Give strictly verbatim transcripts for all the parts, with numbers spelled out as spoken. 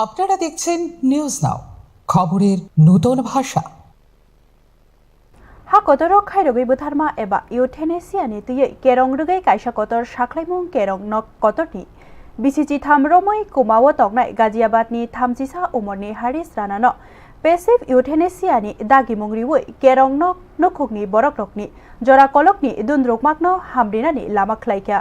আপনারা দেখছেন news now, খবরের নতুন ভাষা। Ha kotoro khairogwi bwtharma eba euthanasia ni twiwi kerong rwgwi kaisa kotor sakhlaimung kerong nok kotorni bisi chitham romwi kumao tongnai Ghaziabad ni thamchisa umorni Haris Rana no passive euthanasia ni dagimung riwi kerong nok nukhukni borok rokni jora kolokni dundrukmakno hamrinani lama khlaikha.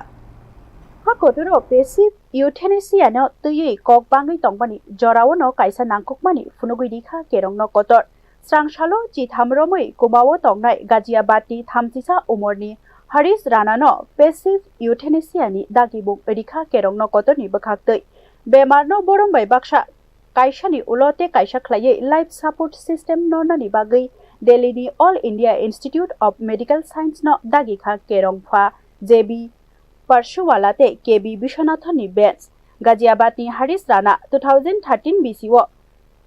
Ha kotoro passive euthanasia no twiwi kok bangwi tongmani jorao no kaisa nangkukmani phunugwi rikha kerong nok kotor. Srangsalo chitham romwi kumao tongnai Ghaziabad ni thamchisa umorni Haris Rana no passive euthanasia ni dagimung rikha kerong nok kotorni bwkhaktwi. Bemar no borom bai baksa kaisani ulo tei kaisa khlaiwi life support system nornani bagwi Delhi ni All India Institute of Medical Science no dagi kha kerong pha J B Parsuwala tei K B Biswanathon ni bench. Ghaziabad ni Haris Rana two thousand thirteen bisi o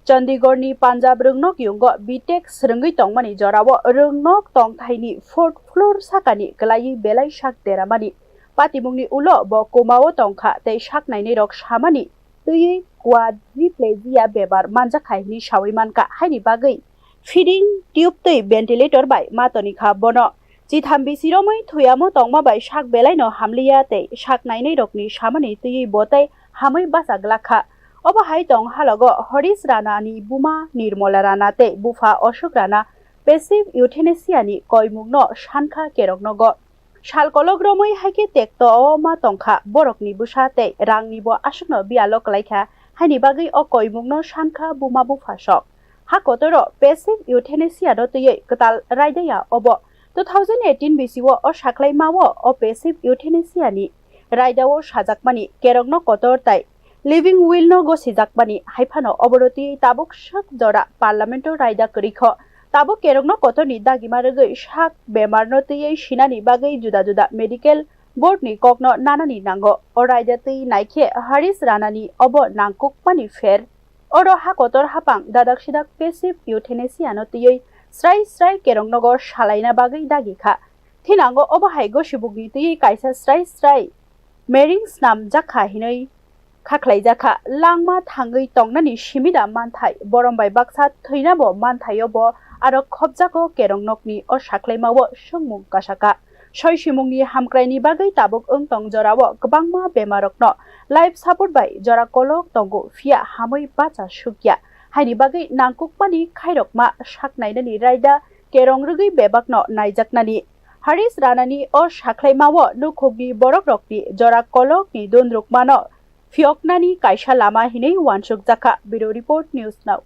Chandigarh ni Punjab rwngnok yungo B Tech swrwngwi tongmani jorao rwngnok tongthaini fourth floor sakani kwlaiwi belai sak deramani. Patimungni ulo bo kumao tongkha tei sak nainai rok samani twiwi quadriplegia bemar manjakha hwnwi sawi mankha, haini bagwi feeding tube tei ventilator bai ma tonikha bono. Chitham bisi romwi thuyamo tongma bai sak belaino hamliya tei sak nainai rokni samani twiwi bo tei hamwi bacha glak kha. Obo hai tong halogo Harish Rana ni buma Nirmala Rana tei bupha Ashok Rana passive euthanasia ni koimung no sankha kerok nogo. Sal kolok romwi haikhe tekto o ma tongkha, borokni bwsa tei rangni bo aswkno biyalo kwlaikha, haini bagwi o koimungno sankha buma bupha sok. Ha kotoro passive euthanasia no twiwi kwtal raidaya obo. Two thousand eighteen bisi o o sakhlai ma o o passive euthanasia ni raida o sajakmani kerokno kotor tai Living Will no gosijakmani, hai phano obono twiwi tabuk swk jora Parliament o raida kwrwi kho. Tabuk kerokno kotorni dagima rwgwi sak bemar no twiwi sinani bagwi juda juda medical board ni kokno nanani nango. O raida twi naikhe Harish Rana ni obo nangkukmani pher. Oro ha kotor hapang dadak sidak passive euthanasia no twiwi srai srai keroknogo salaina bagwi dagi kha. Thinango obo hai gosibukni twiwi kaisa srai srai mering snamjak kha hinwi khakhlaijakha. Langma thangwi tongnani simida manthai, borom bai baksa thwinabo manthaio bo aro khopjago kerong nokni o sakhlaima o swngmung kasaka. Soi simungni hamkraini bagwi tabuk wng tong jorao kwbangma bemarokno life support bai jora kolok tongo, phiya hamwi bacha sukya. Haini bagwi nangkukmani khairokma sak nainani raida kerong rwgwi bebakno naijaknani. Harish Ranani o sakhlaima o nukhukni borokrokni jora kolokni dundrukmano phiyoknani kaisa lama hinwi uansukjakha. Bureau Report, News Now.